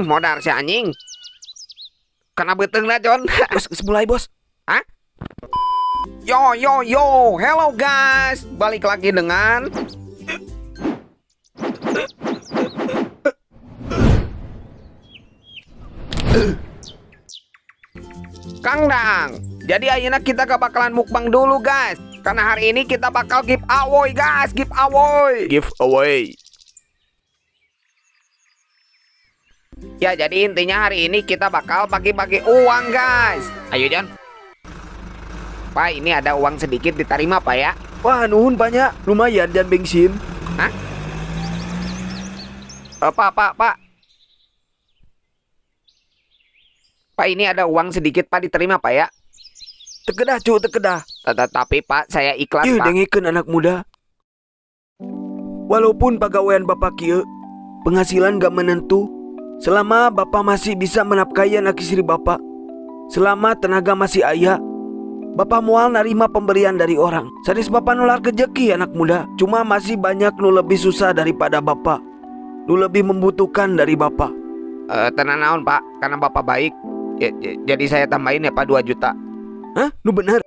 Modar si anjing. Kana beuteungna, John. Bos, geus mulai, Bos. Hah? Yo yo yo, hello guys. Balik lagi dengan Kang Dang. Jadi ayeuna kita gak bakalan mukbang dulu, guys. Karena hari ini kita bakal giveaway, guys, giveaway. Giveaway. Ya, jadi intinya hari ini kita bakal bagi-bagi uang, guys. Ayo, John. Pak, ini ada uang sedikit, diterima, Pak, ya. Wah, nuhun banyak. Lumayan jan bensin. Hah? Pak, Pak, Pak. Pak, ini ada uang sedikit, Pak, diterima, Pak, ya. Teu kedah, cu, teu kedah. Tetapi, Pak, saya ikhlas, Ih, Pak. Dengekeun, anak muda. Walaupun pagawean bapak kieu, penghasilan gak menentu, selama bapak masih bisa menafkahi anak istri bapak, selama tenaga masih aya, bapak moal narima pemberian dari orang. Sanes bapak nolak rejeki, anak muda, cuma masih banyak nu lebih susah daripada bapak, nu lebih membutuhkan dari bapak. Eh, teu nanaon, Pak, karena Bapak baik. Ya, jadi saya tambahin ya, Pak, 2 juta. Hah? Nu bener?